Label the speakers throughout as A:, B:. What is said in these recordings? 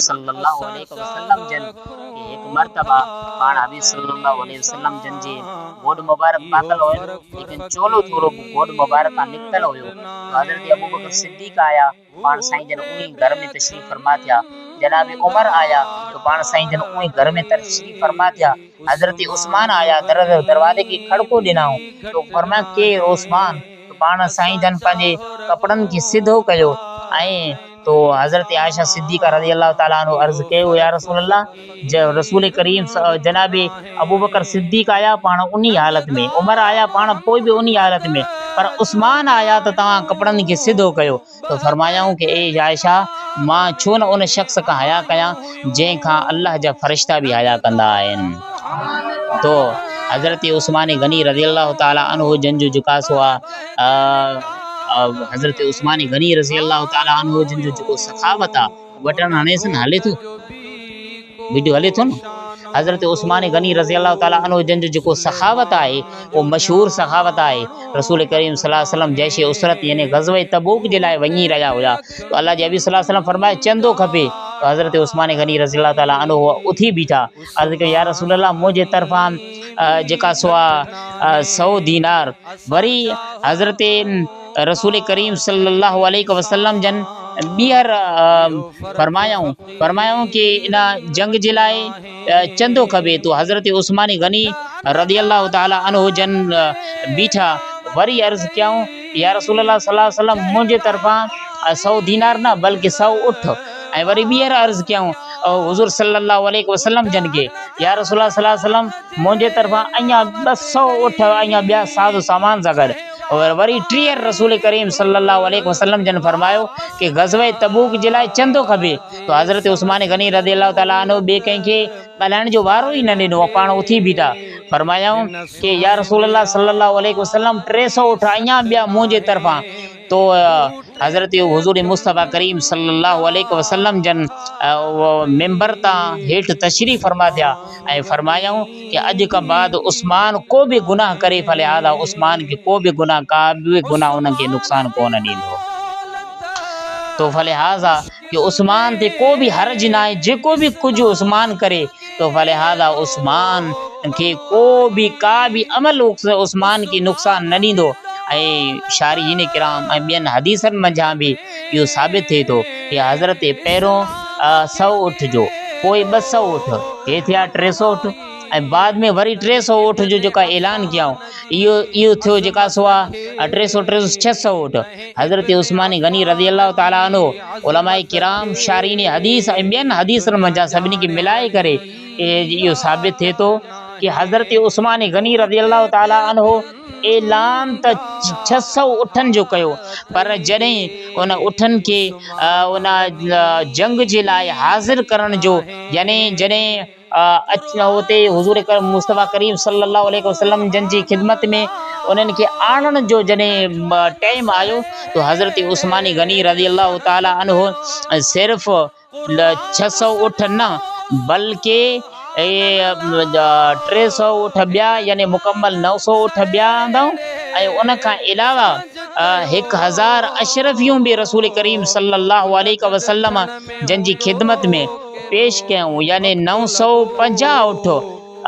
A: صلّي اللّٰه عليه وسلّم جن کي هڪ مرتبه پاڻ حبيب صلّي اللّٰه عليه وسلّم جن جي گوڏ مبارڪ پاتل هين ليڪن چولو ٿورو به گوڏ مبارڪ کان نڪتل هيو ته حضرت ابوبڪر صديق آيا پاڻ سائين جن اونهي گهر ۾ تشريف فرما ٿيا جناب عمر آيا ته پاڻ سائين جن اونهي گهر ۾ تشريف فرما ٿيا حضرت عثمان آيا در دروازي کي کڙڪو ڏنائون ته فرمايو ڪير عثمان ته پاڻ سائين جن پنهنجي ڪپڙن کي سڌو ڪيو ۽ تو حضرت عائشه صديقه رضي الله تعالٰي عنه عرض ڪيو يا رسول الله رسول ڪريم جناب ابوبڪر صديق آيا پاڻ انهي حالت ۾ عمر آيا پاڻ پوء به انهي حالت ۾ پر عثمان آيا ته توهان ڪپڙن کي سڌو ڪيو ته فرمايائون ڪه اي عائشه مان ڇو نه ان شخص کان حيا ڪيان جنهن کان الله جا فرشتا به حيا ڪندا آهن تو حضرت عثمان غني رضي الله تعالٰي عنه جن جو جيڪا سو آ حضرت عثمان غني رضي الله تعالٰي عنه جن جو جيڪو سخاوت آ بٽڻ هڻيس نه هلي ٿو ويڊيو هلي ٿو نه حضرت عثمان غني رضي الله تعالٰي عنه جن جو جيڪو سخاوت آهي اهو مشهور سخاوت آهي رسول ڪريم صلي الله عليه وسلم جيش عسرت يعني غزوه تبوڪ جي لاء وڃي رهيا هيا ته الله جي حبيب صلي الله عليه وسلم فرمايو چندو کپي ته حضرت عثمان غني رضي الله تعالٰي عنه اٿي بيٺا عرض ڪيو يا رسول الله منهنجي طرفان جيڪا سو آ سو دينار وري حضرت رسول ڪريم صلي الله عليه وسلم جن ٻيهر فرمايائون فرمايائون ڪي ان جنگ جي لاء چندو کپي تو حضرت عثمان غني رضي الله تعالي عنه جن بيٺا وري عرض ڪيائون يا رسول الله صلي الله عليه وسلم منهنجي طرفان سو دينار نه بلڪه سو اٺ ۽ وري ٻيهر عرض ڪيائون حضور صلي الله عليه وسلم جن کي يا رسول الله صلي الله عليه وسلم منهنجي طرفان اڃا 200 اٺ اڃا ٻيا ساز و سامان سان گڏ. وري ٽيهر رسول ڪريم صلي الله عليه وسلم جن فرمايو ڪي غزوه تبوڪ جي لاء چندو کپي ته حضرت عثمان غني رضي الله تعالٰي عنه ٻئي ڪنهن کي ڳالهائڻ جو وارو ئي نه ڏنو پاڻ اٿي بيٺا فرمايائون ڪي يا رسول الله صلي الله عليه وسلم 300 اٺ اڃا ٻيا منهنجي طرفان تو حضرت حضور مصطفيٰ ڪريم صلي الله عليه وسلم جن منبر تان هيٺ تشريف فرما ٿيا ۽ فرمايائون ڪه اڄ کان بعد عثمان ڪو به گناهه ڪري فلهذا عثمان کي ڪو به گناهه ڪا به گناهه ان کي نقصان ڪونه ڏيندو تو فلهذا ڪه عثمان تي ڪو به حرج ناهي جيڪو به ڪجهه عثمان ڪري تو فلهذا عثمان کي ڪو به ڪا به عمل عثمان کي نقصان نه ڏيندو ۽ شارحين ڪرام ۽ ٻين حديثن منجهان به اهو ثابت ٿئي ٿو ڪه حضرت پهريون سئو اٺ جو پوء 200 اٺ هي ٿيا 300 اٺ ۽ بعد ۾ وري 300 اٺ جو جيڪا اعلان ڪيائون اهو اهو ٿيو جيڪا سو آ 300 300 600 اٺ حضرت عثمان غني رضي الله تعالٰي عنه علماء ڪرام شارحين حديث ۽ ٻين حديثن منجهان سڀني کي ملائي ڪري اهو ثابت ٿئي ٿو ڪه حضرت عثمان غني رضي الله تعالٰي عنه اعلان ته 600 اٺن جو ڪيو پر جڏهن ان اٺن کي ان جنگ جي لاء حاضر ڪرڻ جو يعني جڏهن اتي حضور مصطفيٰ ڪريم صلي الله عليه وسلم جن جي خدمت ۾ انهن کي آڻڻ جو جڏهن ٽائيم آيو ته حضرت عثمان غني رضي الله تعالٰي عنه صرف 600 اٺ نه بلڪه 300 اٺ ٻيا يعني مڪمل 900 اٺ ٻيا آندائون ۽ ان کان علاوه 1000 اشرفيون به رسول ڪريم صلي الله عليه وسلم جن جي خدمت ۾ پيش ڪيائون يعني 950 اٺ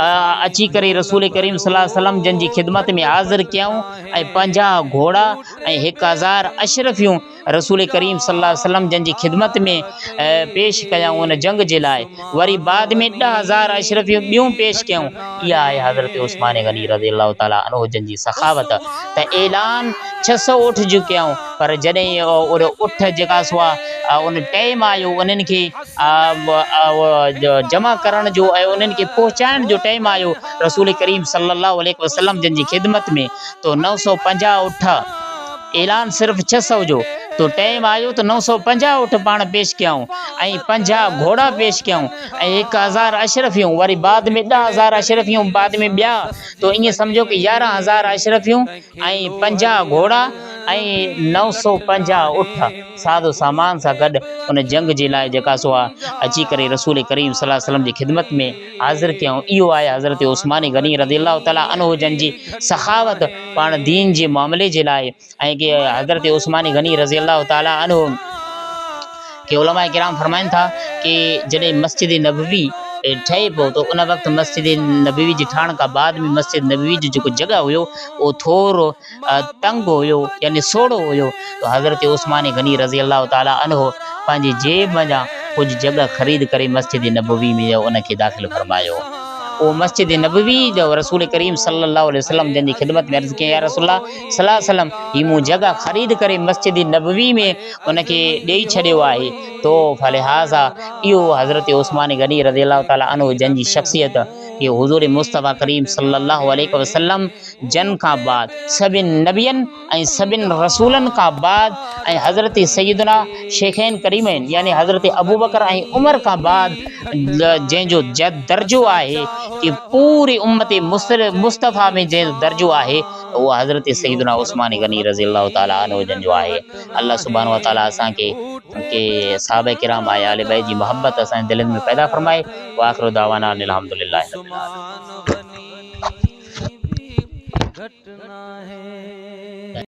A: اچي ڪري رسول ڪريم صلي الله عليه وسلم جن جي خدمت ۾ حاضر ڪيائون ۽ 50 گهوڙا ۽ 1000 اشرفيون رسول ڪريم صلي الله عليه وسلم جن جي خدمت ۾ پيش ڪيائون ان جنگ جي لاء وري بعد ۾ 10,000 اشرفيون ٻيون پيش ڪيائون اها آهي حضرت عثمان غني رضي الله تعالٰي عنه جن جي سخاوت ته اعلان 600 اٺ جو ڪيائون پر جڏهن اهي اٺ جيڪا سو ان ٽائيم آيو انهن کي جمع ڪرڻ جو ۽ انهن کي پهچائڻ جو ٽائيم آيو رسول ڪريم صلي الله عليه وسلم جن جي خدمت ۾ تو 950 اٺ اعلان صرف 600 جو تو ٽائيم آيو ته 950 اٺ پاڻ پيش ڪيائون ۽ 50 گهوڙا پيش ڪيائون ۽ 1000 اشرفيون وري بعد ۾ 10,000 اشرفيون بعد ۾ ٻيا تو ائين سمجهو ڪي 11,000 اشرفيون ۽ 50 گهوڙا ۽ 950 اٺ ساز و سامان سان گڏ ان جنگ جي لاء جيڪا سو آ اچي ڪري رسول ڪريم صلي الله عليه وسلم جي خدمت ۾ حاضر ڪيائون. اهو آهي حضرت عثمان غني رضي الله تعالٰي عنه جن جي سخاوت پاڻ دين جي معاملي جي لاء ۽ ڪي حضرت عثمان غني رضي الله تعالٰي عنه ڪي علماء ڪرام فرمائن ٿا ڪي جڏهن مسجد نبوي ٺهي پيو ته ان وقت مسجد نبوي جي ٺهڻ کان بعد ۾ مسجد نبوي جو جيڪو جڳهه هيو اهو ٿورو تنگ هيو يعني سوڙهو هيو ته حضرت عثمان غني رضي الله تعالٰي عنه پنهنجي جيب منجهان ڪجهه جڳهه خريد ڪري مسجد نبوي ۾ ان کي داخل فرمايو. اهو مسجد نبوي جو رسول ڪريم صلي الله عليه وسلم جن جي خدمت ۾ عرض ڪيائين يا رسول الله صلي الله عليه وسلم هي مون جڳهه خريد ڪري مسجد نبوي ۾ ان کي ڏيئي ڇڏيو آهي تو فلهٰذا اهو حضرت عثمان غني رضي الله تعالٰي عنه جن جي شخصيت اهو حضور مصطفيٰ ڪريم صلي الله عليه وسلم جن کان بعد سڀن نبين ۽ سڀن رسولن کان بعد ۽ حضرت سيدنا شيخين ڪريمين يعني حضرت ابوبڪر ۽ عمر کان بعد جنهن جو درجو آهي ڪي پوري امت مصطفيٰ ۾ جنهن جو درجو آهي ته اهو حضرت سيدنا عثمان غني رضي الله تعالٰي عنه جن جو آهي. الله سبحانه وتعالٰي اسان کي ڪي صحابه ڪرام ۽ آل بيت جي محبت اسان جي دلين ۾ پيدا فرمائي. واخر دعوانا ان الحمد لله رب العالمين.